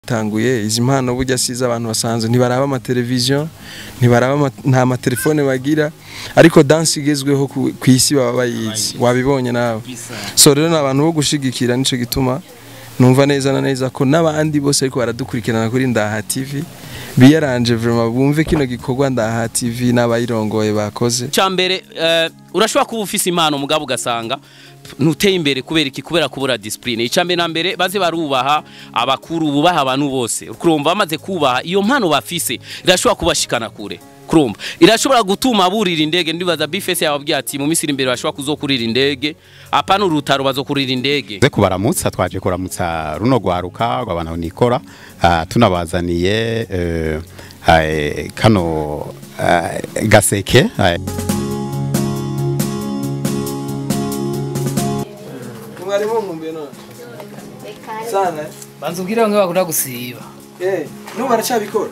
Tanguye izi mpano burya siza abantu basanzwe ntibaraba ama television, ntibaraba nta ma telefone bagira, ariko dance igezweho ku isi baba bayizi, wabibonye nawe. So rero n'abantu bo gushigikira, nico gituma numva neza na neza ko n'abandi bose ariko baradukurikirana kuri Ndaha TV biyaranje vraiment bumve kino gikorwa Ndaha TV n'abayirongoye bakoze. Cyambere urashobora kuba ufise impano mugabo ugasanga ntuteye imbere kubera iki? Kubera kubura discipline. Icambere na mbere baze barubaha abakuru, bubaha abantu bose. Kurumva bamaze kubaha iyo mpano bafise irashobora kubashikana kure. Kurumva irashobora gutuma burira indege. Ndibaza Bface yababwiye ati mu misiri imbere bashobora kuzokurira indege, apana urutaro bazokurira indege. Ze kubaramutsa, twaje kuramutsa runo gwaruka rw'abantu nikora, tunabazaniye kano gaseke. Mwarimu nkumbuye none sana banza ubwire bamwe bakunda gusiba. N'ubu baracabikora.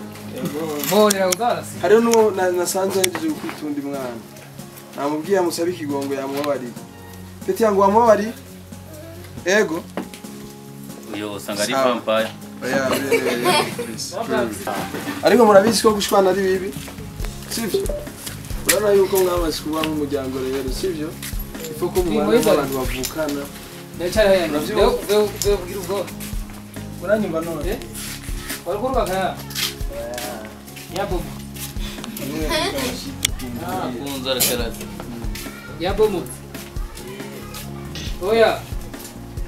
Mbonera kuzarasi. Hariho n'uwo nasanze ahejeje kwitunda mwana, namubwiye amusabe ikigongo yamubabariye. Peti yangu wamubabariye? Ego. Uyo usanga ari vampire. Oya, ariko murabizi ko gushwana ari bibi, sivyo? Urabona yuko mwamaze kuba nk'umuryango rero, sivyo? Ifo ko mubana n'abantu bavukana. Uranyumva none?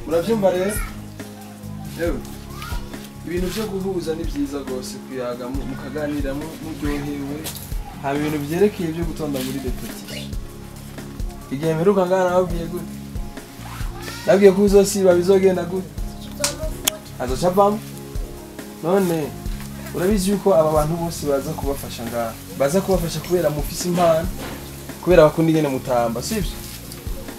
Muravyumva rero? Yewe, ibintu byo guhuza ni byiza gose, kuyaga mukaganira muryohewe. Haba ibintu byerekeye byo gutonda muri repetition. Igihe mperuka ngana nababwiye gute? Nabwiye ko uzosiba bizogenda gute? Azoca avamo. None urabizi yuko aba bantu bose baza kubafasha ngaha, baza kubafasha kubera mufise impano, kubera bakunda ingene mutamba, sivyo?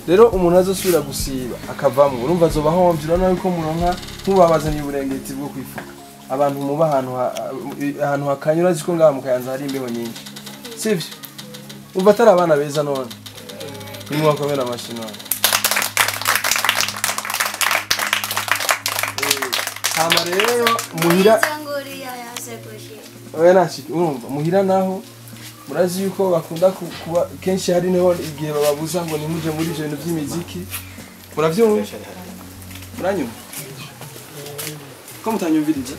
Rero umuntu azosubira gusiba akavamo, urumva azoba ahomvye. Urabona yuko muronka nk'ubabazaniye uburengeti bwo kwifuka. Abantu muba ahantu hakanye, urazi ko ngaha mu Kayanza hari imbeho nyinshi, sivyo? Umva atari abana beza none, nimwakomera amashi none. Hama rero muhira oya nashiki, urumva muhira naho murazi yuko bakunda kuba kenshi hari niho igihe bababuza ngo nimuje muri ivyo bintu by'imiziki. Muravyumva? Muranyumva? Ko mutanyumviriza?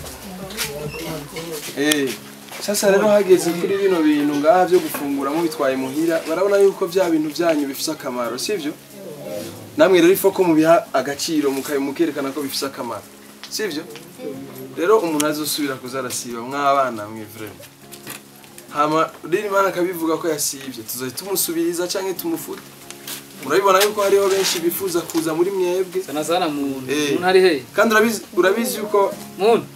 Sasa rero hageze kuri bino bintu ngaha byo gufungura mubitwaye muhira, barabona yuko vya bintu byanyu bifise akamaro, sivyo? Namwe rero ifo ko mubiha agaciro mukerekana ko bifise akamaro, sivyo? Rero umuntu azosubira kuzarasiba mw'abana mwe vraiment. Hama riri mana kabivuga ko yasivye, tuzohita tumusubiriza canke tumufute. Murabibona yuko hariho benshi bifuza kuza muri mwebwe. Sana sana muntu. Muntu ari he? Kandi urabizi yuko muntu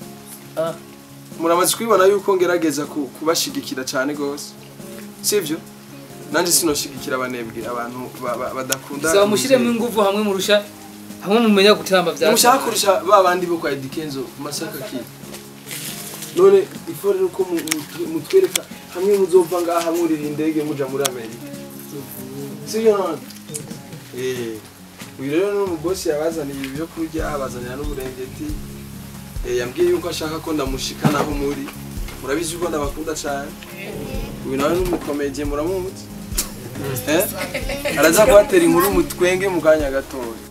muramaze kubibona yuko ngerageza kubashigikira cyane gose, sivyo? Nanje sinoshigikira abanebwe, abantu badakunda. Sawa, mushiremo ingufu hamwe murusha, hamwe mumenya gutamba vya. Mushaka kurusha babandi bo kwa Edikenzo Masaka ki. None ifo rero ko mutwereka hamwe muzova ngaha murira indege muja muri Amerika, sivyo none? Uyu rero ni umubosi yabazaniye ibyo kurya, abazanira n'uburengeti. Yambwiye yuko ashaka ko ndamushikana aho muri. Murabizi yuko ndabakunda cyane. Uyu nawe ni umukomediye, muramuzi? Araza kubatera inkuru mutwenge mu kanya gatoya.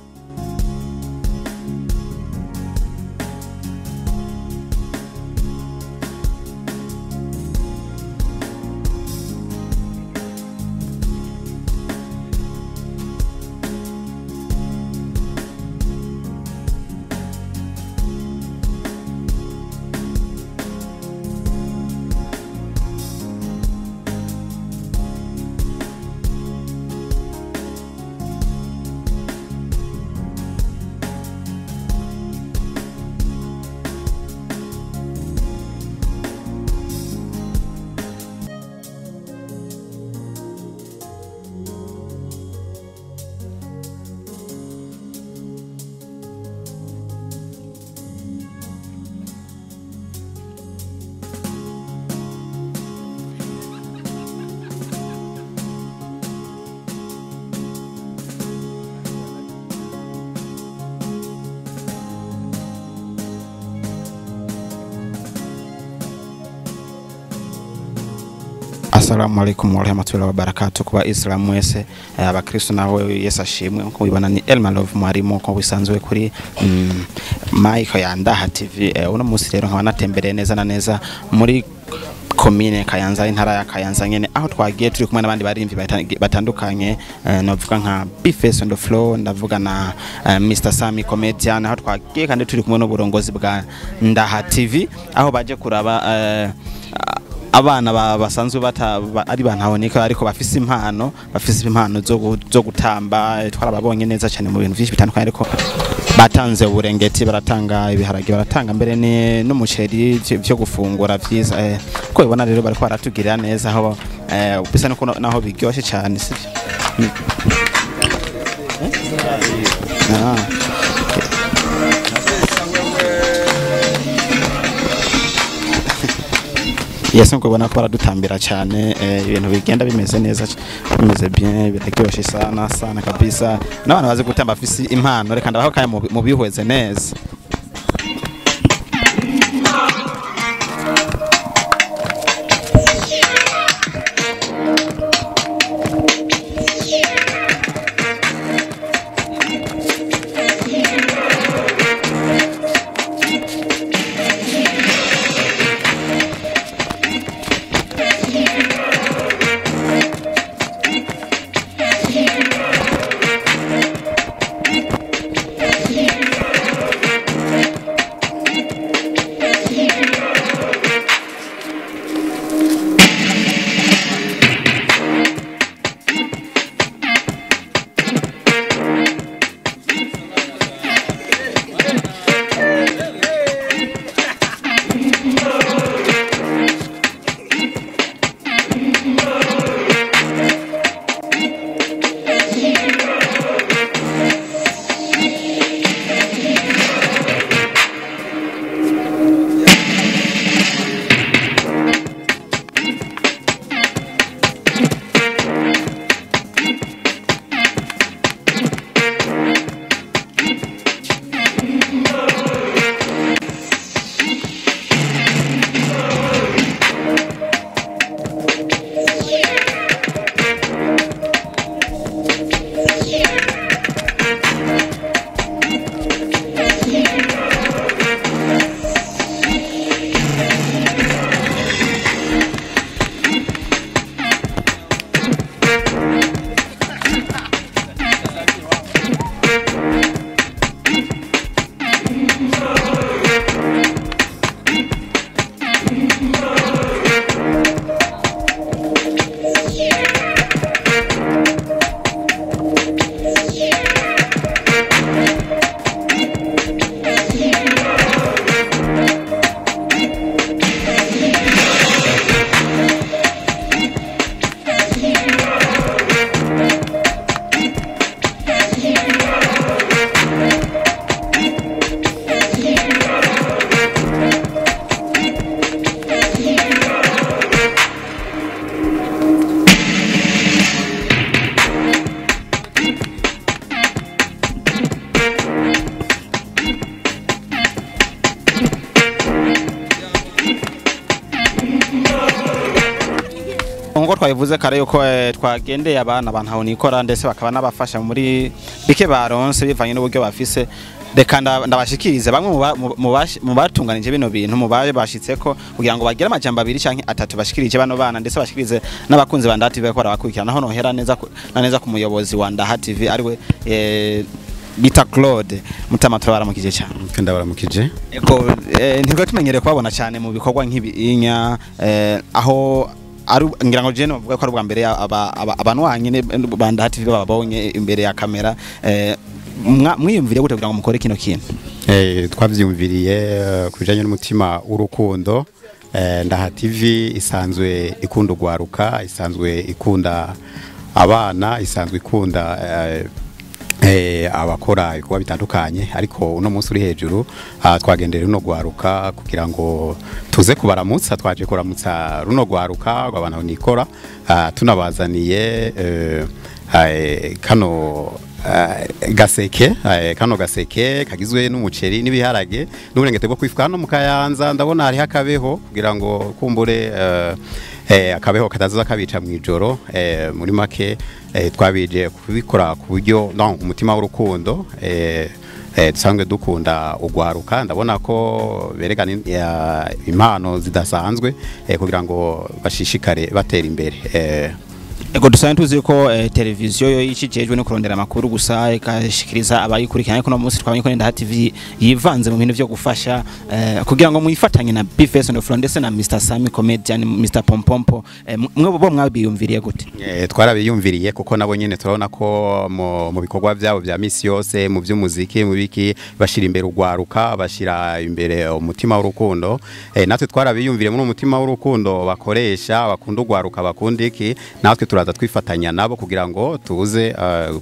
Assalamu alaikum warahmatullahi wabarakatuh kuba Islam mwese, abakristo nawe Yesu ashimwe. Nko bibana ni Elma Love mwarimu nko bisanzwe kuri Mike ya Ndaha TV. Uno munsi rero nkaba natembereye neza na neza muri komine Kayanza, intara ya Kayanza nyene, aho twagiye turi kumwe n'abandi barimvi batandukanye, navuga nka Bface on the floor, ndavuga na Mr Sami comedian, aho twagiye kandi turi kumwe n'uburongozi bwa Ndaha TV, aho baje kuraba abana basanzwe ari bantaboneka ariko bafise impano zo gutamba. Twarababonye neza cyane mu bintu byinshi bitandukanye, ariko batanze uburengeti, baratanga ibiharage, baratanga mbere n'umuceri byo gufungura vyiza. Ko bibona rero bariko baratugirira neza, aho bisa nuko naho biryoshe cyane, sivyo? Yes, nkuko ubona ko baradutambira cyane, ibintu bigenda bimeze neza, bimeze bien, biraryoshe sana sana kabisa. N'abantu bazi gutamba bafise impano, reka ndabaho kanya mubihweze neza. Nkuko twabivuze kare yuko twagendeye abana bantu nikora, ndetse bakaba nabafasha muri bike baronse bivanye n'uburyo bafise. Reka ndabashikirize bamwe mu batunganije bino bintu, mu baje bashitseko kugira ngo bagire amajambo abiri canke atatu bashikirije bano bana, ndetse bashikirize n'abakunzi ba Ndaha TV bariko barabakurikirana. Naho nohera neza na neza ku muyobozi wa Ndaha TV ariwe bita Claude Mutama, turabaramukije cyane. Ndabaramukije. Ego, ntibwo tumenyereye kubabona cyane mu bikorwa nk'ibinya, aho ngira ngo jene bavuga ko ari ubwa mbere abanwanyi ba Ndaha TV bababonye imbere ya kamera. Mwiyumviriye gute kugira ngo mukore kino kintu? Twavyumviriye kubijanye n'umutima w'urukundo. Ndaha TV isanzwe ikunda ugwaruka, isanzwe ikunda abana, isanzwe ikunda abakora ibikorwa bitandukanye, ariko uno munsi uri hejuru twagendera runo gwaruka kugira ngo tuze kubaramutsa. Twaje kuramutsa runo gwaruka rw'abantu nikora, tunabazaniye kano gaseke, kano gaseke kagizwe n'umuceri n'ibiharage n'uburengeti bwo kwifuka hano mu Kayanza. Ndabona hari hakabeho kugira ngo kumbure Akabeho katazoza kabica mu ijoro. Muri make twabije kubikora ku buryo no umutima w'urukundo, dusanzwe dukunda ugwaruka. Ndabona ko berekana impano zidasanzwe, kugira ngo bashishikare batera imbere. Ego, dusanzwe tuzi ko televiziyo yo ikijejwe no kurondera amakuru gusa, ikashikiriza abayikurikirana, ariko no munsi twabonye ko Ndaha TV yivanze mu bintu vyo gufasha, kugira ngo mwifatanye na Bface on the Floor ndetse na Mr Sami Comedian, Mr Pompompo. Mwe bo mwabiyumviriye gute? Twarabiyumviriye kuko nabo nyene turabona ko mu bikorwa byabo bya misi yose, mu by'umuziki, mu biki, bashira imbere ugwaruka, bashira imbere umutima w'urukundo. Natwe twarabiyumviriye muri umutima w'urukundo bakoresha, bakunda ugwaruka, bakunda iki, natwe turaza twifatanya nabo kugira ngo tuze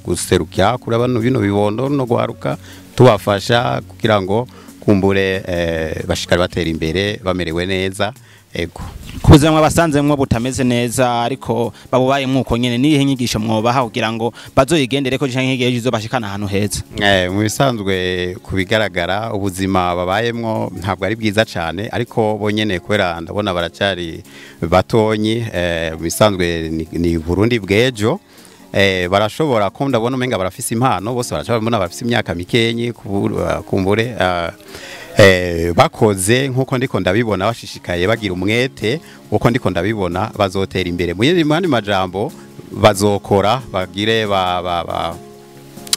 guserukira kuri abantu bino bibondo no gwaruka, tubafasha kugira ngo kumbure bashikare batera imbere bamerewe neza. Ego. Kuza mwabasanzemwo butameze neza, ariko babubaye mwuko nyene, nihe nyigisho mwobaha kugira ngo bazoyigendere ko canke igihe izobashikana ahantu heza? Mu bisanzwe, kubigaragara ubuzima babayemwo ntabwo ari bwiza cyane, ariko bonyene kubera ndabona baracyari batonyi, mu bisanzwe ni Burundi bw'ejo. Barashobora ko ndabona umenga barafise impano bose, baracabona barafise imyaka mikenyi, kumbure bakoze nkuko ndiko ndabibona, bashishikaye, bagira umwete uko ndiko ndabibona, bazotera imbere. Mu yandi majambo, bazokora bagire ba ba, ba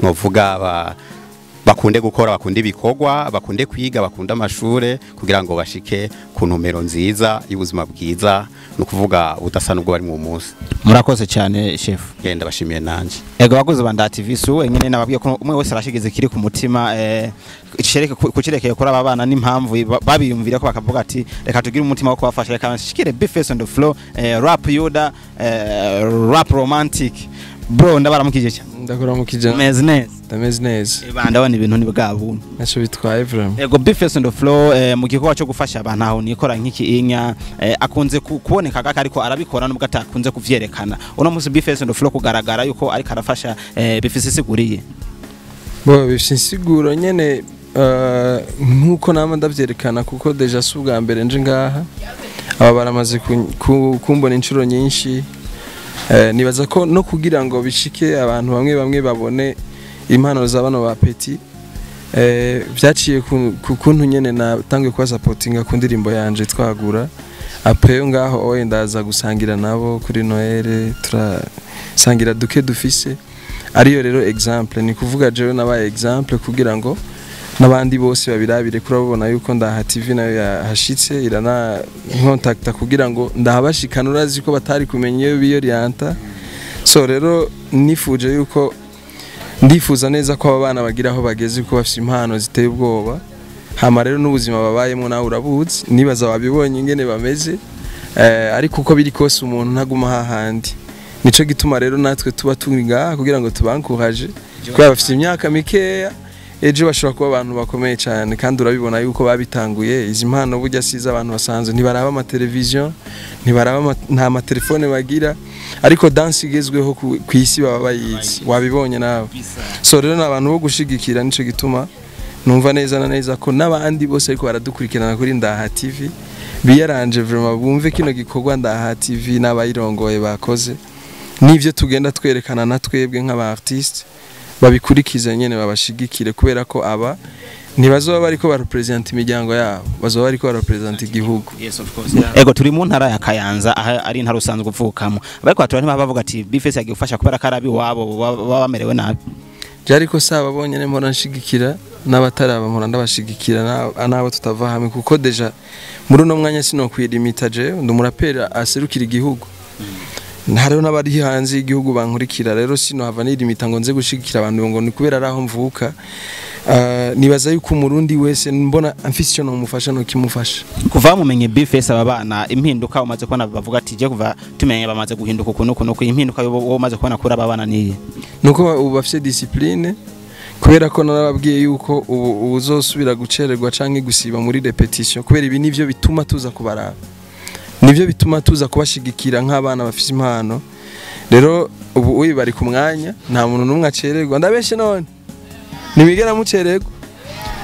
novuga ba bakunde gukora, bakunde ibikorwa, bakunde kwiga, bakunde amashure, kugira ngo bashike ku ntumero nziza y'ubuzima bwiza, no kuvuga budasa n'ubwo bari mu munsi. Murakoze cyane, chef. Genda, bashimiye nanje. Ego, bakoze ba Ndaha TV, su wenyine nababwiye ko umwe wese arashigize kiri ku mutima, cereke kucirekeye kuri aba bana n'impamvu babiyumvira ko bakavuga ati reka tugire umutima wo kubafasha. Reka nshikire Bface on the Floor, rap Yuda, rap romantic. Bro, ndabaramukije cyane. Ndakuramukije. Meze neza? Ndameze neza. Eba, ndabona ibintu ni bwa buntu. Ntacyo bitwaye vraiment. Ego, Bface on the Floor, mu gikorwa cyo gufasha abantu aho nikora nk'iki inya, akunze kuboneka gaka, ariko arabikora nubwo atakunze kuvyerekana. Uno munsi Bface on the Floor kugaragara yuko ariko arafasha, bifise isiguriye? Bo, bifise insiguro nyene, nkuko nama ndavyerekana, kuko déjà si ubwa mbere nje ngaha. Aba baramaze kumbona inshuro nyinshi. Nibaza ko no kugira ngo bishike abantu bamwe bamwe babone impano za bano ba petit, byaciye ku kuntu nyene natangiye kuba supportinga ku ndirimbo yanje twagura. Après yo ngaho oye, ndaza gusangira nabo kuri Noël, turasangira duke dufise. Ariyo rero exemple, ni kuvuga jewe nabaye exemple kugira ngo n'abandi bose babirabire. Kurabona yuko Ndaha TV nayo yahashitse, irana nkontakta kugira ngo ndahabashikana. Urazi ko batari kumenya iyo biyorienta. So rero nifuje yuko ndifuza neza ko aba bana bagira aho bageze, kuko bafite impano ziteye ubwoba. Hama rero n'ubuzima babayemo nawe urabuzi, nibaza wabibonye ingene bameze. Ariko uko biri kose umuntu ntaguma hahandi. Nico gituma rero natwe tuba turi ngaha kugira ngo tubankuhaje, kubera bafite imyaka mikeya, ejo bashobora kuba abantu bakomeye cyane. Kandi urabibona yuko babitanguye. Izi mpano burya siza abantu basanzwe, ntibaraba amateleviziyo, ntibaraba nta matelefone bagira, ariko danse igezweho ku isi baba bayizi, wabibonye nawe. So rero ni abantu bo gushigikira. Nico gituma numva neza na neza ko n'abandi bose ariko baradukurikirana kuri Ndaha TV biyaranje vraiment bumve kino gikorwa Ndaha TV n'abayirongoye bakoze, n'ivyo tugenda twerekana na twebwe nk'aba artiste, babikurikize nyene, babashigikire, kubera ko aba ntibazoba bariko barepresenta imiryango yabo, bazoba bariko barepresenta igihugu. Yes, of course. Ego, turi mu ntara ya Kayanza, aha ari intara usanzwe uvukamo. Ariko batura ntibaba bavuga ati Bface yagiye gufasha kubera ko arabi wabo baba bamerewe nabi? Je ariko saba bonyene mpora nshigikira, n'abataraba mpora ndabashigikira, n'abo tutava hamwe, kuko déjà muri uno mwanya sinokwirimita. Jewe ndi umuraperi aserukira igihugu, hariho n'abari hanze y'igihugu bankurikira. Rero sinohava nirimita ngo nze gushigikira abantu ngo ni kubera ari aho mvuka. Nibaza yuko umurundi wese mbona amfise icyo nomufasha nokimufasha. Kuva mumenye Bface, aba bana impinduka umaze kubona, bavuga ati je kuva tumenye bamaze guhinduka ukuntu ukuntu, impinduka yo wowe umaze kubona kuri aba bana niye? Nuko ubu bafise discipline, kubera ko narababwiye yuko ubu uzosubira gucererwa canke gusiba muri répétition, kubera ibi nivyo bituma tuza kubaraba, nivyo bituma tuza kubashigikira nk'abana bafise impano. Rero ubu uyu bari ku mwanya, nta muntu n'umwe acererwa. Ndabeshe none? Ntibigera mucererwa.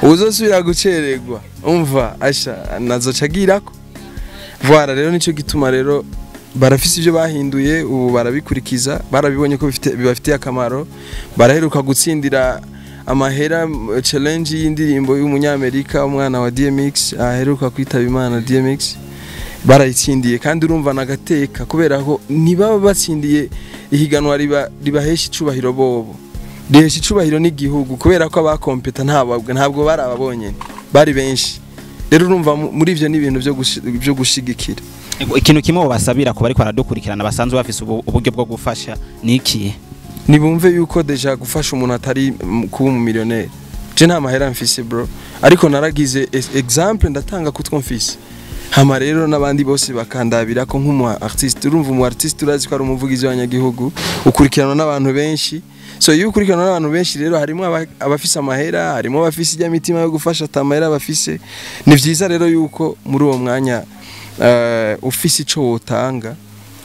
Uzosubira gucererwa, umva asha nazoca agirako. Voilà, rero nico gituma rero Barafise ibyo bahinduye, ubu barabikurikiza, barabibonye ko bibafitiye akamaro. Baraheruka gutsindira amahera challenge y'indirimbo y'umunyamerika, umwana wa DMX aheruka kwitaba Imana. DMX barayitsindiye, kandi urumva nagateka kubera ko ntibaba batsindiye ihiganwa ribahesha icubahiro bobo, rihesha icubahiro n'igihugu, kubera ko abakompeta ntabwo bari ababonye, bari benshi. Rero urumva muri ivyo ni ibintu byo gushigikira. Ikintu kimwe basabira ku bariko baradukurikirana basanzwe bafise uburyo bwo gufasha ni iki? Nibumve yuko déjà gufasha umuntu atari kuba umumiliyoneri. Je nta mahera mfise bro, ariko naragize exemple, ndatanga kutwo mfise. Hama rero n'abandi bose bakandabira ko nk'umu artiste, urumva umu artiste urazi ko ari umuvugizi w'abanyagihugu, ukurikiranwa n'abantu benshi. So iyo ukurikiranwa n'abantu benshi rero, harimo abafise amahera, harimo abafise ijya mitima yo gufasha atamahera bafise. Ni vyiza rero yuko muri uwo mwanya ufise ico wotanga,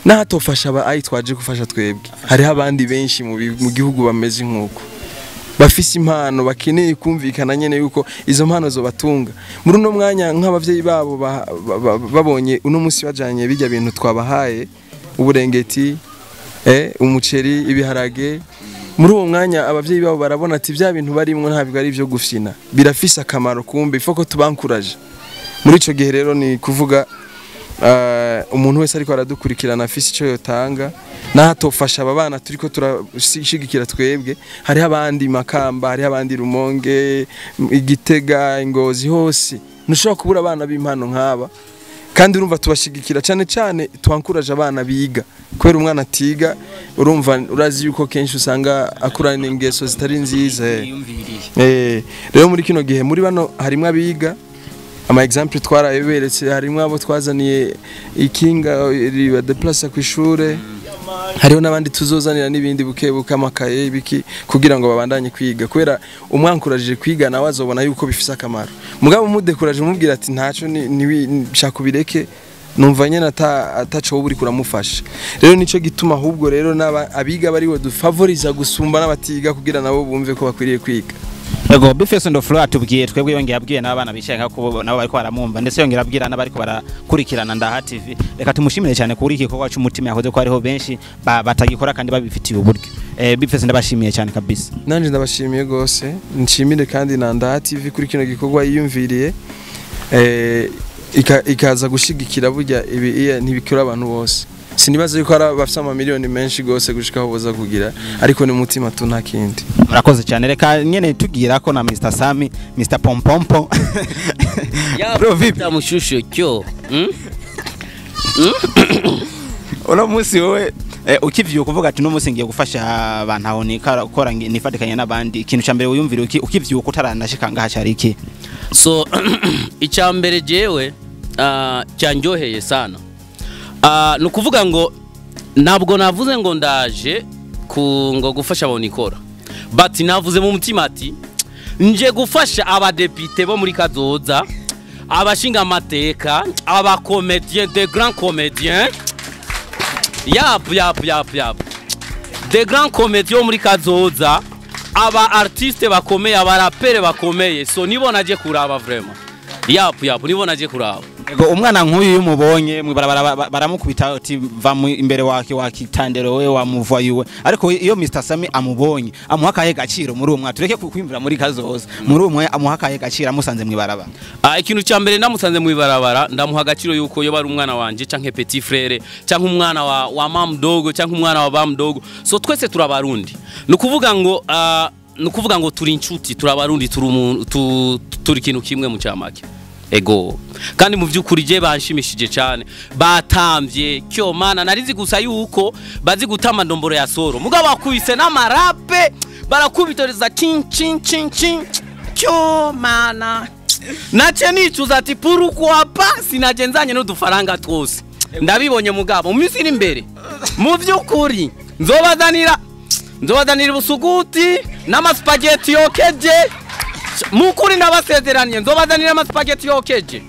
n'ahatofasha aba ayitwaje gufasha twebwe, hariho abandi benshi mu gihugu bameze nk'uko, bafise impano, bakeneye kumvikana nyene yuko izo mpano zobatunga muri uno mwanya. Nk'abavyeyi babo babonye uno munsi bajanye bijya bintu twabahaye, uburengeti, umuceri, ibiharage, muri uwo mwanya abavyeyi babo barabona ati bya bintu barimwo ntabwo ari ivyo gufyina, birafise akamaro, kumbe ifo ko tubankuraje muri ico gihe. Rero ni kuvuga umuntu wese ariko aradukurikirana afise ico yotanga, n'ahatofasha aba bana turiko turashigikira twebwe, hariho abandi Makamba, hariho abandi Rumonge, Igitega, Ingozi, hose ntushobora kubura abana b'impano nk'aba. Kandi urumva tubashigikira cyane cyane, twankuraje abana biga, kubera umwana atiga urumva urazi yuko kenshi usanga akurana ingeso zitari nziza. Rero muri kino gihe muri bano harimo abiga, ama example twarabeberetse, harimo abo twazaniye ikinga riba déplace ku ishure, hariho n'abandi tuzozanira n'ibindi buke buke, amakaye, ibiki, kugira ngo babandanye kwiga, kubera umwankurajije kwiga nawe azobona yuko bifise akamaro. Mugabo umudekuraje, umubwira ati ntaco ni shaka ubireke, numva nyene ataco wowe uriko uramufasha. Rero nico gituma ahubwo rero n'aba abiga bariwe dufavoriza gusumba n'abatiga, kugira nabo bumve ko bakwiriye kwiga. Ego, B-Face on the floor atubwiye twebwe, yongeye abwiye n'abana bicaye nkako nabo bariko baramwumva, ndetse yongera abwira n'abariko barakurikirana Ndaha TV. Reka tumushimire cyane kuri iki gikorwa cy'umutima yakoze, ko hariho benshi batagikora kandi babifitiye uburyo. B-Face, ndabashimiye cyane kabisa. Nanje ndabashimiye gose, nshimire kandi na Ndaha TV kuri kino gikorwa yiyumviriye, ikaza gushigikira. Burya ibi iya ntibikora abantu bose. Sinibaza yuko ari abafise amamiliyoni menshi gose gushika aho boza kugira, ariko ni umutima tu, nta kindi. Murakoze cyane. Reka nyene tugira ko na Mr Sami, Mr Pompompo. Bro, vipi? Mushusho cyo? Uno munsi wowe ukivyuka uvuga ati uno munsi ngiye gufasha abantu aho nikara gukora nifatikanya n'abandi, ikintu ca mbere wiyumvira ukivyuka utaranashika ngaha cari iki? So icya mbere jewe cyanjyoheye sana, ni ukuvuga ngo ntabwo navuze ngo ndaje ku ngo gufasha abonikora, but navuze mu mutima ati nje gufasha abadepite bo muri kazoza, abashinga amateka, abacomédien, de grands comédiens, yap yap yap yap, de grands comédiens bo muri kazoza, aba artiste bakomeye, abarapere bakomeye. So nibo naje kuraba vraiment, yap yap, nibo naje kuraba. Ego, umwana nk'uyu iyo umubonye mw'ibarabara baramukubita ati va imbere wake wakitandero we wamuvayiwe, ariko iyo Mr Sami amubonye amuha akahe gaciro muri uwo mwaka? Tureke kwiyumvira muri kazoza, muri uwo mwanya amuha akahe gaciro amusanze mw'ibarabara? Ikintu cya mbere, namusanze mu ibarabara ndamuha agaciro yuko yoba ari umwana wanje canke petit frère canke umwana wa mama mdogo canke umwana wa ba mdogo. So twese turabarundi, nukuvuga ngo turi inshuti, turabarundi, turi umuntu, turi ikintu kimwe mu cyamake. Ego, kandi mu by'ukuri je banshimishije cyane, batambye cyo mana. Narizi gusa yuko bazi gutamba ndomboro ya soro, mugabo bakubise n'amarape, barakubitoreza cin cin cin cin, cyo mana. Nace nicuza ati pourquoi pas sinaje nzanye n'udufaranga twose. Ndabibonye, mugabo mu minsi iri imbere mu by'ukuri nzobazanira ubusuguti n'amaspaghetti yokeje. Mukuri ndabasezeraniye, nzobazanira amaspaghetti yokeje.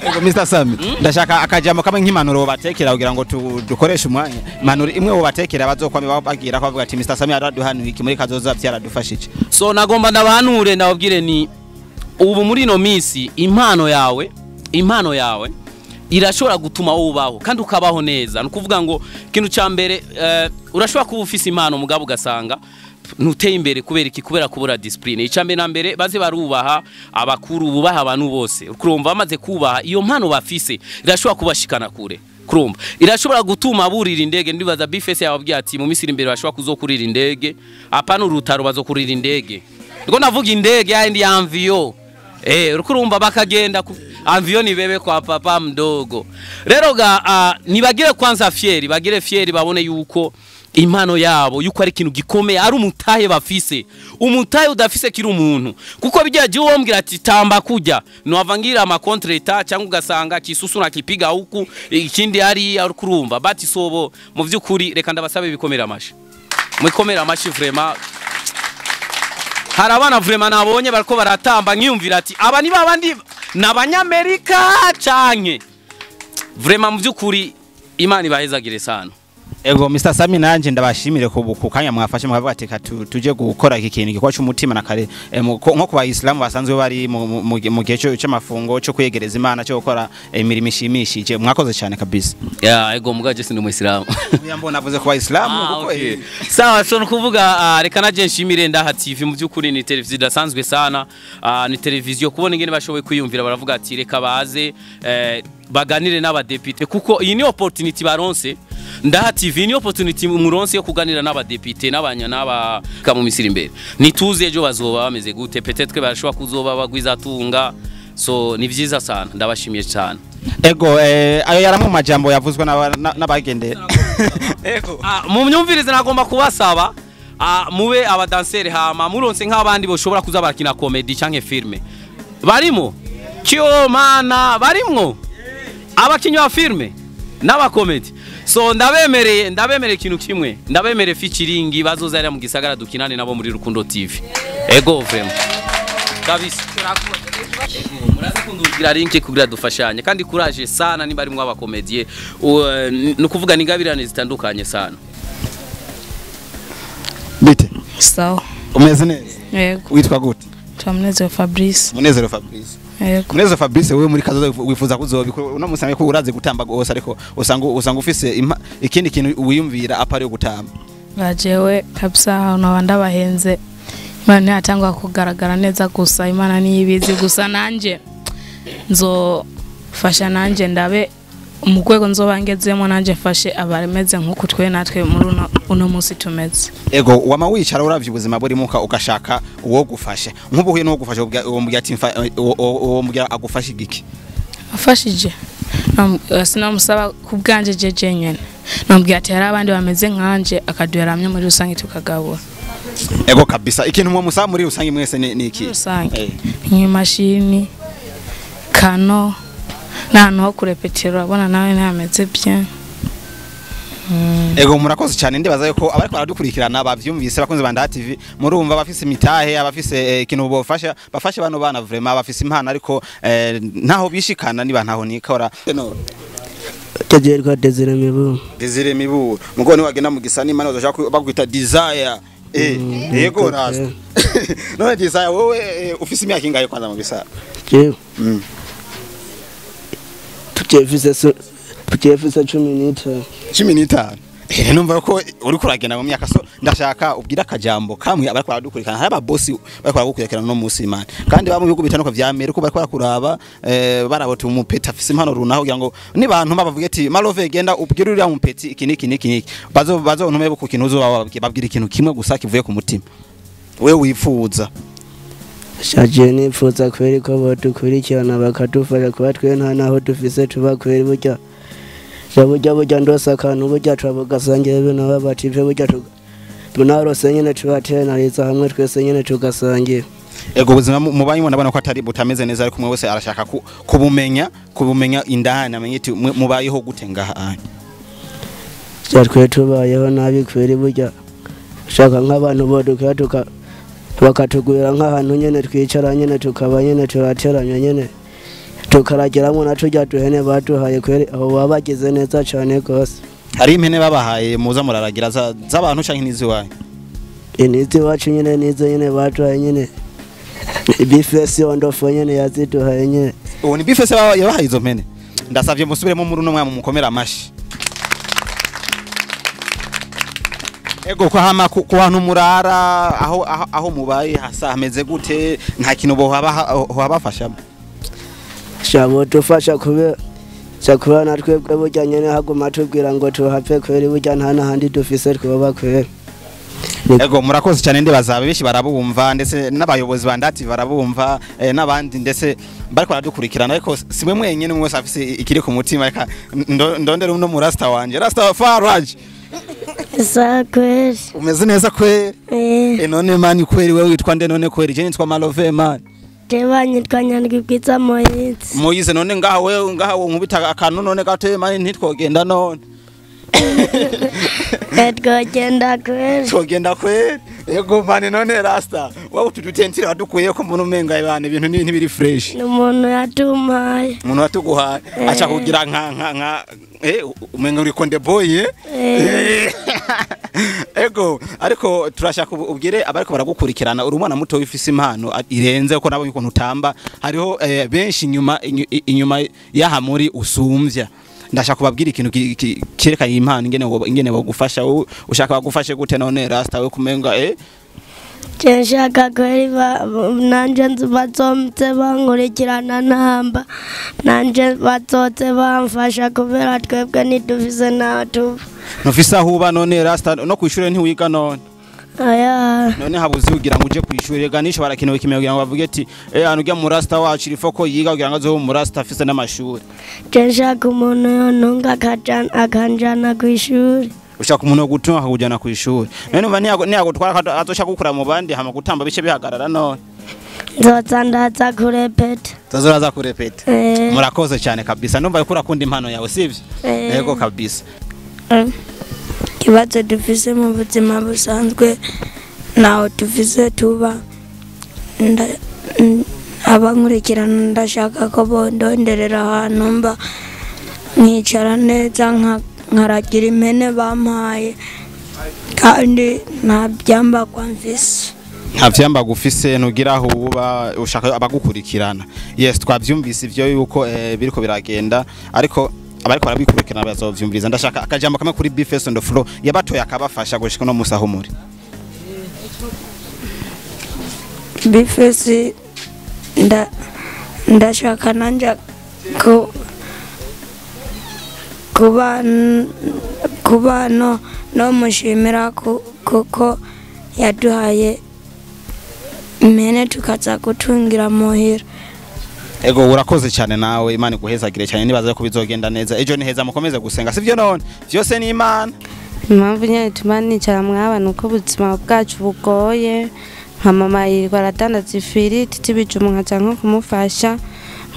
Ego, Mr Sami, ndashaka akajambo kamwe nk'impanuro batekera kugira ngo dukoreshe umwanya. Impanuro imwe wobatekera bazokwame bagira ko bavuga ati Mr Sami yaraduhanuye iki, muri kazoza byaradufashije. So nagomba ndabahanure, ndababwire ni ubu muri ino minsi impano yawe Irashobora gutuma ubaho kandi ukabaho neza. Ni ukuvuga ngo ikintu cya mbere, urashobora kuba ufise impano mugabo ugasanga ntuteye imbere. Kubera iki? Kubera kubura discipline. Icya mbere na mbere, baze barubaha abakuru, bubaha abantu bose. Urumva, bamaze kubaha, iyo mpano bafise irashobora kubashikana kure. Kurumva, irashobora gutuma burira indege. Ndibaza Bifese yababwiye ati mu minsi iri imbere bashobora kuzokurira indege, apana urutaro, bazokurira indege. Ndiko navuga indege yandi ya avion. Urumva, bakagenda ku avion ni bebe kwa papa mdogo. Rero ga nibagire kwanza fier, bagire fier, babone yuko impano yabo yuko ari ikintu gikomeye, ari umutahe bafise, umutahe udafise kiri umuntu, kuko bijya je wombwira ati tamba kujya no ama contretemps, cyangwa ugasanga kisusu nakipiga huku, ikindi ari kurumva bati sobo. Mu vyukuri, reka ndabasabe bikomera amashi, mwikomera amashi. Vraiment, hari abana vraiment nabonye bariko baratamba, nkiyumvira ati aba ni babandi n'abanyamerika canke. Vraiment, mu vyukuri, Imana ibahezagire sana. Ego Mr Sami, nanje ndabashimire ku kanya mwafashe mukavuga ati tuje gukora iki kintu gikorwa cy'umutima na kare, nko ku bayisilamu basanzwe bari mu gihe cy'amafungo cyo kwegereza Imana, cyo gukora imirimo ishimishije. Mwakoze cyane kabisa. Ya, ego, mugaje sindi umuyisilamu. Oya, mbona navuze ku bayisilamu kuko okay. Sawa, so nukuvuga reka naje nshimire Ndaha TV. Mu byukuri ni televiziyo idasanzwe sana. Ni televiziyo kubona ingene bashoboye kwiyumvira, baravuga ati reka baze baganire n'abadepite, kuko iyi ni opportunity baronse. Ndaha TV ni opportunity muronse yo kuganira n'abadepite n'abanya n'aba mu misiri imbere. Nituze ejo bazoba bameze gute, peut-être barashobora kuzoba bagwiza tunga. So ni vyiza sana, ndabashimiye cyane. Ego, ayo yaramwe mu majambo yavuzwe n'abagende. Ego. Mu myumvirize nagomba kubasaba, mube abadanseri, hama muronse nk'abandi boshobora kuza barakina comedy canke filme. Barimo kyo mana, barimwo abakinyi ba filme n'abakomedi. So ndabemereye ikintu kimwe, ndabemereye featuring, bazoza hariya mu gisagara dukinane nabo muri Rukundo TV. Ego, vraiment, kabisa. Ego, muraza kundubwira link kugira dufashanye. Kandi courage sana nimba arimwo abakomedie, ni ukuvuga ni ingabirane zitandukanye sana. Bite? Sawa. Umeze neza? Yego. Witwa gute? Twamunezero Fabrice. Munezero Fabrice. Yego. Munezero Fabrice, wewe muri kazoza wifuza kuzobikora? Uno munsi ko urazi gutamba gose, ariko usanga ufise ikindi kintu wiyumvira apari yo gutamba? Bajewe kabisa, ahantu abandi abahenze, Imana ntiyatangwa kugaragara neza gusa, Imana niyo ibizi gusa. Nanje nzofasha, nanje ndabe mu rwego nzoba ngezemo, nanje mfashe abameze nk'uku twe natwe muri uno munsi tumeze. Ego, wama wicara uravye ubuzima burimo ugashaka uwo gufasha. Nk'ubu uhuye n'uwo gufasha, uwo mbwira ati uwo mbwira agufasha igiki? Afashije, sinamusaba ku bwanje jeje nyene, namubwira ati hari abandi bameze nkanje, akaduheramye muri rusange tukagabura. Ego kabisa. Ikintu mwo musaba muri rusange mwese ni iki? Muri rusange nk'imashini kano n'ahantu ho kurepetera, urabona nawe ntameze bien. Ego, murakoze cyane. Ndibaza yuko abariko baradukurikirana bavyumvise. Bakunze ba Ndaha TV, murumva abafise imitahe, abafise ikintu bofasha, bafashe bano bana. Vraiment bafise impano, ariko ntaho bishikana niba ntaho nikora no. Tajerwa Desire Mibu. Desire Mibu, mugo ni wagenda mu gisani imana bazoshaka bakwita Desire. Yego rasta. None Desire, wowe ufise imyaka ingahe kwanza mu bisa? Jewe tujefise 15. 15. Numva ko uri kuragenda mu myaka. So ndashaka ubwira akajambo kamwe abariko baradukurikirana. Hari ababosi bariko baragukurikirana no munsi imana, kandi ba mu bihugu bitandukanye vya Amerika bariko barakuraba, barabota umupeta afise impano runaka, kugira ngo nibantu bavuge ati Malove, genda ubwire uriya mupeti iki niki niki niki. Bazo ntume ku kintu uzoba babwira, ikintu kimwe gusa kivuye ku mutima wewe wifuza. Shaje nifuza kweri ko bodukurikirana bakadufasha, kuba twe nta naho dufise tuba kweri. Burya ndose akantu, burya turabugasangira bino babative, burya tunarose nyene tubateraniriza hamwe twese nyene tugasangira. Ego, ubuzima mubayimo ndabona ko atari butameze neza, ariko umwe wese arashaka kubumenya indani, amenye ati mubayeho gute ngaha anya. Twe tubayeho nabi kweri. Burya shaka nk'abantu bodukira tuka bakatugwira nk'ahantu nyene twicara nyene, tukaba nyene turateranya nyene, tukarageramo na turya duhene baduhaye kweri, aho baba bagize neza cane gose. Hari impene babahaye muza muraragira z'abantu canke n'iziwanyu? Inizi iwacu nyene, nizo nyene baduhaye nyene, Bifesi ondofo nyene yaziduhaye nyene. Ubu ni Bifese yabahaye izo mpene? Ndasavye musubiremo muri uno mwanya mukomera amashi. Ego kwa hama ku hantu murara aho mubaye hasa hameze gute, nta kintu bohabafasha? Shabo tufasha kubera cyakora natwebwe burya nyene haguma tubwira ngo tuhave kweri, burya nta nahandi dufise twoba kweri. Ego murakoze cyane, ndibaza benshi barabumva ndetse n'abayobozi bandati barabumva, n'abandi ndetse bariko baradukurikirana, ariko simwe mwenyene umwe wese afise ikiri ku mutima. Reka ndondere uno mu rasta wanje, Rasta Faraj. Sa kweri. Umeze neza kweri? None mani kweri wewe witwa nde none kweri? Je nitwa Malove mani. Jewe nitwa Nyandwi Bwiza Moyize. Moyize, none ngaha wewe ngaha nkubita akantu none gatoye mani ntitwogenda none. Twogenda kweri. Twogenda kweri. Yego mani none rasta wewe utudutentire wadukuye ko umuntu umenga ibana ibintu ntibiri fresh. Ni umuntu yatumpaye. Umuntu yatuguhaye acha kugira nka umenga uri konde boy. Ego ariko turashaka ubwire abariko baragukurikirana, uri umwana muto wifise impano irenze ko nabonye ukuntu utamba, hariho benshi inyuma yaha muri usumvya. Ndashaka kubabwira ikintu cyerekana impano ingene bagufasha. Ushaka bagufashe gute none rasta we kumenga? Nshaka kweri nanje bazomtse bankurikirana namba, nanje bazotse bamfasha kubera twebwe ntidufise naho tuva. Ntufise aho uba none rasta, no kwishure ntiwiga none? Aya. None habuze kugira ngo uje kwishure ganisha barakenewe kimwe kugira ngo bavuge ati hano ujya mu rasta wacu irifoko yiga kugira ngo azobe mu rasta afise n'amashuri. Nshaka umuntu yontunga akanjana kwishuri. Ushaka umuntu gutunga akakujana kwishuri. None umva ntiyagutwara azoshaka gukura mu bandi hama gutamba bice bihagarara none. Nzoza ndaza kurepeta. Nzoza kurepeta. Murakoze cyane kabisa, ndumva yuko urakunda impano yawe sivyo? Yego kabisa. Ikibazo dufise mu buzima busanzwe naho dufise tuba, abankurikirana ndashaka ko bondonderera ahantu mba nkicara neza nkaragira impene bampaye, kandi nta byambagwa mfise. Nta vyambagwa ufise, ntugira aho uba, ushaka abagukurikirana. Yes, twavyumvise ivyo yuko biriko biragenda, ariko abariko barabikurikirana bazovyumviriza. Ndashaka akajambo kamwe kuri Bface on the floor yabatoye akabafasha gushika no musaho muri. Bface ndashaka nanje kuba no mushimira kuko yaduhaye impene tukaza gutungira muhira. Ego urakoze cyane nawe, Imana iguhezagire cyane, nibaza ko bizogenda neza. Ejo ni heza, mukomeze gusenga sivyo none? Vyose ni Imana. Impamvu nyene ituma nicara mwaba nuko ubuzima bwacu bugoye, nka mama yirirwa aradandaza ifiriti tibijumba nkaja nko kumufasha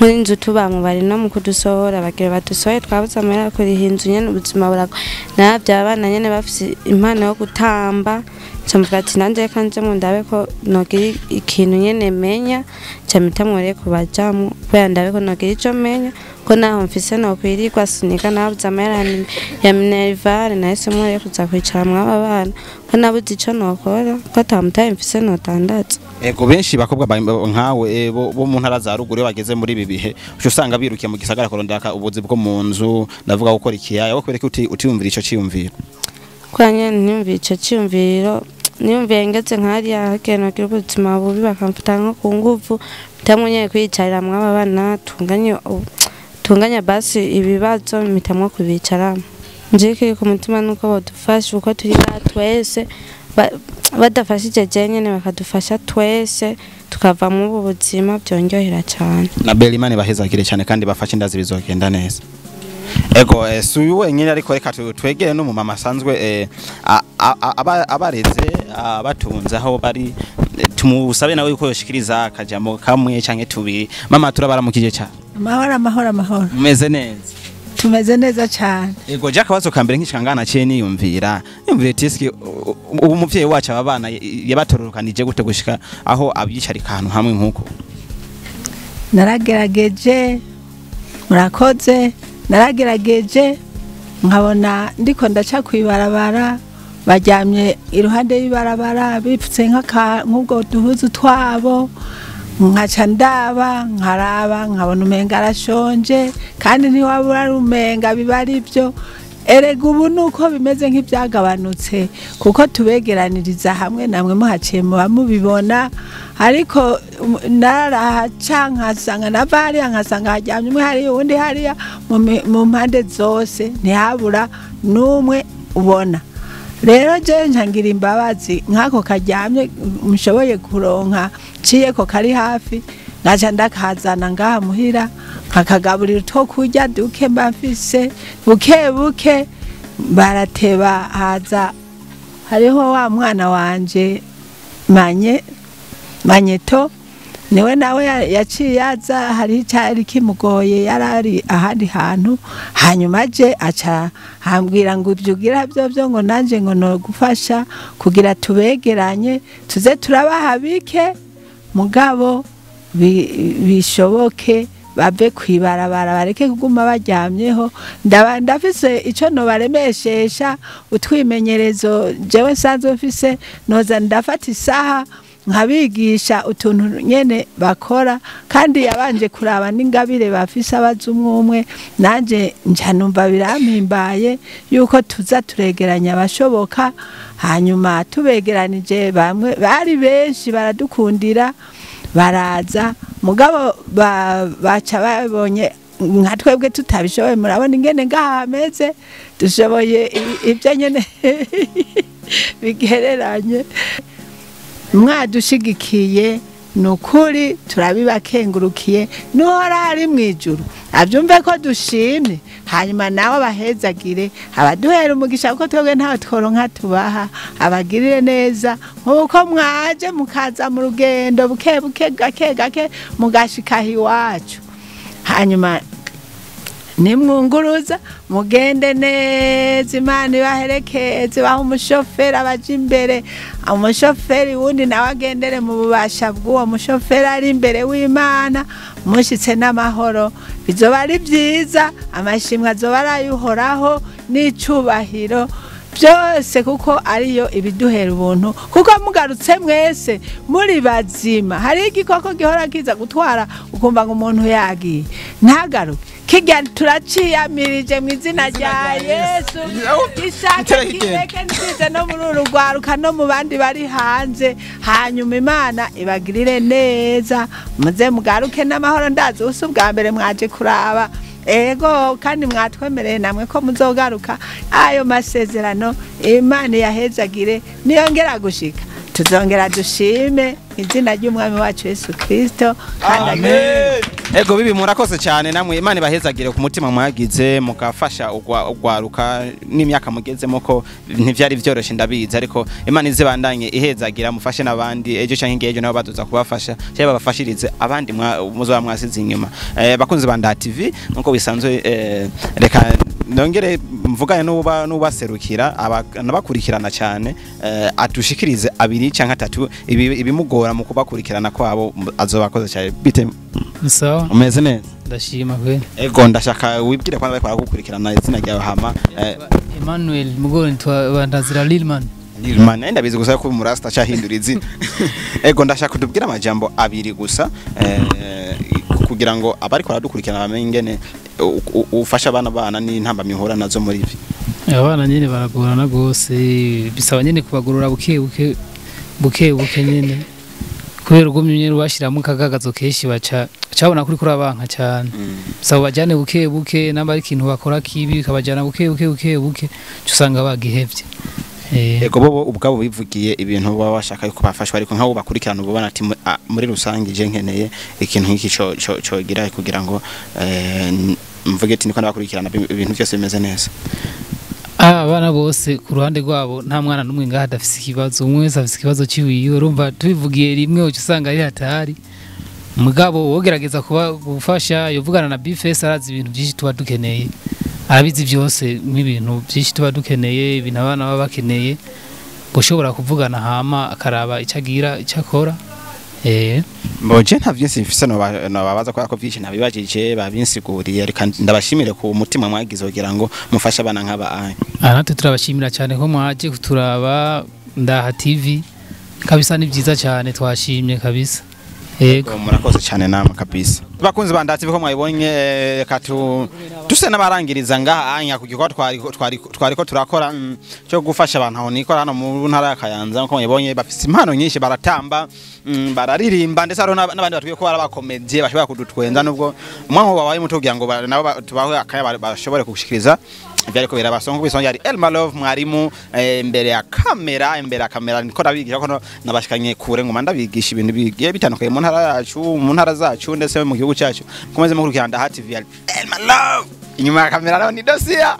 muri inzu tubamwe bari no mu kudusohora, bagira badusohoye twabuze amahera yo kuriha inzu nyene ubuzima buragoye. Naravye abana nyene bafise impano yo gutamba, nca mvuga ati nanje reka nje mu ndabe ko nogira ikintu nyene menya, nca mpitamwo rero kubajamwo kubera ndabe ko nogira ico menya, ko naho mfise nokwirirwa sinika nabuze amahera ya minerivare, nahisemwo rero kuza kwicara mw'aba bana ko nabuze ico nokora, ko ata mutahe mfise notandaza. Ego benshi bakobwa nkawe bo mu ntara za ruguru bageze muri ibi bihe uca usanga birukiye mu gisagara kurondera ubuzi bwo mu nzu, ndavuga gukora ikiyaya, wowe kubera ko utiyumvira ico ciyumviro? Kwa nyene ntiyumvira ico ciyumviro, niyumviye ngeze nkariya hagenda kugira ubuzima bubi bakamfata nko ku nguvu, mpitamwo nyene kwiyicarira mw'aba bana tunganya basi ibibazo mpitamwo kubicaramo. Njewe ikiri ku mutima nuko bodufasha uko turi ngaha twese, badafashije jewe nyene bakadufasha twese tukava muri ubu buzima byongerera cyane. Na Bella Imana ibahezagire cyane kandi bafashe indazi bizogenda neza. Ego si uyu wenyine ariko reka twegere no mu mama asanzwe abareze abatunze aho bari, tumusabe nawe yuko yoshikiriza akajambo kamwe canke tubiri. Mama turabaramukije cyane. Amahoro amahoro amahoro. Mumeze neza? Tumeze neza cyane. Ego je akabazo ka mbere nkishikangana cye niyumvira tiski ubu muvyeyi wacu aba bana yabatorokanije gute gushika aho abyicarika ahantu hamwe nkuko? Naragerageje, murakoze, naragerageje nkabona ndiko ndaca kwibarabara baryamye iruhande y'ibarabara bipfutse nk'ubwo duhuzu twabo, Nkaca ndaba nkaraba nkabona umenga arashonje, kandi ntiwabura umenga biba ari byo. Erega ubu nuko bimeze nk'ibyagabanutse kuko tubegeraniriza hamwe namwe muhaciye muba mubibona, ariko narahaca nkasanga nava hariya nkasanga haryamye umwe hariya uwundi hariya, mu mpande zose ntihabura n'umwe ubona. Rero je ncangira imbabazi nk'ako karyamye mushoboye kuronka ciye ko kari hafi, ngaca ndakazana ngaha muhira nkakagaburira utwo kurya duke mba mfise buke buke. Barateba haza hariho wa mwana wanje Manyeto, niwe nawe yaciye yaza, hari icyari kimugoye yarari ahandi hantu, hanyuma aje aca hambwira ngo ibyo ugira byo byo ngo nanje ngo no gufasha kugira tubegeranye tuze turabaha bike mugabo bishoboke bave kwibarabara bareke kuguma baryamyeho. Ndafise ico no baremeshesha utwimenyerezo jewe nsanzwe mfise, noza ndafata isaha nkabigisha utuntu nyene bakora, kandi yabanje kuraba n'ingabire bafise abazumwe nanje nca numva birampimbaye yuko tuza turegeranya abashoboka. Hanyuma tubegeranije bamwe bari benshi baradukundira baraza, mugabo baca babonye nka twebwe tutabishoboye. Murabona ingene ngaha hameze, dushoboye ibyo nyene bigereranye. Mwadushigikiye nukuri turabibakengurukiye, nuhora ari mwijuru abyumve ko dushimye, hanyuma nawe abahezagire abaduhera umugisha kuko twebwe ntawe tworonka tubaha, abagirire neza nkuko mwaje mukaza mu rugendo buke buke gake gake mugashika iwacu. Hanyuma nimwunguruza mugende neza, Imana ibaherekeze, ibahe umushoferi abaje imbere, umushoferi wundi nawe agendere mu bubasha bw'uwo mushoferi ari imbere w'Imana, mushitse n'amahoro. Bizoba ari byiza, amashimwe azoba arayuhoraho n'icubahiro byose, kuko ariyo ibiduhera ubuntu, kuko mugarutse mwese muri bazima. Hari igikoko gihora kiza gutwara ukumva ngo umuntu yagiye ntagaruke, kijya turaciyamirije mu izina rya Yesu, gishake kireke nzize no muri uru rwaruka no mu bandi bari hanze. Hanyuma Imana ibagirire neza, muze mugaruke n'amahoro. Ndazi usi ubwa mbere mwaje kuraba, ego kandi mwatwemereye namwe ko muzogaruka. Ayo masezerano Imana yahezagire, niyongera gushika tuzongera dushime izina ry'umwami wacu Yesu Kristo. Amen. Ego bibi murakoze cyane namwe, Imana ibahezagire ku mutima mwagize mukafasha ugwaruka n'imyaka mugezemo ko ntivyari vyoroshe ndabizi, ariko Imana izibandanye ihezagira mufashe nabandi ejo canke ngejo nabo baduza kubafasha cyangwa babafashirize abandi muzoba mwasize inyuma. Bakunzi ba Ndaha TV nkuko bisanzwe, reka nongere mvugane n'ubaserukira nabakurikirana cyane, atushikirize abiri canke atatu ibimugora mu kubakurikirana kwabo azobakoze cyane. Bite sawa, umeze neza? Ndashima kweli. Ego ndashaka wibwire kwanza bariko baragukurikirana izina ryawe hama. Emmanuel Mugore ntwa Lilman. Lilman ndabizi gusa ko murasta cyahindura izina. Ego ndashaka kutubwira amajambo abiri gusa kugira ngo abariko baradukurikirana bamenye ingene ufasha abana bana n'intamba mihora nazo muri ibi. Abana nyene baragorana gose, bisaba nyene kubagorora buke buke buke buke nyene, kubera ugumye nyene ubashiramo kagagazo keshi baca cabona kuri kurabanka cyane. Bisaba bajane buke buke, namba ari ikintu bakora kibi kabajana buke buke buke buke usanga bagihevye. Ego bobo ubwabo bivugiye ibintu baba bashaka yuko bafashwa, ariko nk'abo bakurikirana ubona ati muri rusange je nkeneye ikintu nk'iki cyo gira kugira ngo mvuge ati niko nabakurikirana ibintu byose bimeze neza. Abana bose ku ruhande rwabo nta mwana n'umwe ngaha adafise ikibazo, umwe wese afise ikibazo ciwiwe. Urumva tubivugiye rimwe uca usanga ari hatari, mugabo wogerageza kuba gufasha yovugana na Bface, arazi ibintu byinshi tuba dukeneye, arabizi byose nk'ibintu byinshi tuba dukeneye, ibintu abana baba bakeneye, gushobora kuvugana hama akaraba icyo agira icyo akora. Mboje nta vyinshi mfise no babaza ko vyinshi nabibajije babinsiguriye, ariko ndabashimire ku mutima mwagize kugira ngo mufashe abana nk'aba aya. Natwe turabashimira cyane ko mwaje kuturaba Ndaha TV kabisa, ni byiza cyane twashimye kabisa. Yego. Murakoze cyane namwe kabisa, bakunzi bandatse ko mwabibonye. Reka duse n'abarangiriza ngaha anya ku gikorwa twariko turakora cyo gufasha abantu aho nikora hano mu ntara ya Kayanza. Nkuko mwabibonye, bafise impano nyinshi, baratamba, bararirimba, ndetse hariho n'abandi batwiye ko barabakomedie bashobora kudutwenza, nubwo umwanya wabaye muto kugira ngo nabo tubahe akanya bashobore gushikiriza ivyariko birabasonga. Kubisonga yari Elma Love mwarimu, imbere ya kamera niko ndabigisha ko nabashikanye kure ngoma ndabigisha ibintu bigiye bitandukanye mu ntara yacu, mu ntara zacu, ndetse mu gihugu cyacu. Mukomeze mukurikirana Ndaha TV. Yari Elma Love inyuma ya kamera, naho ni Dosia.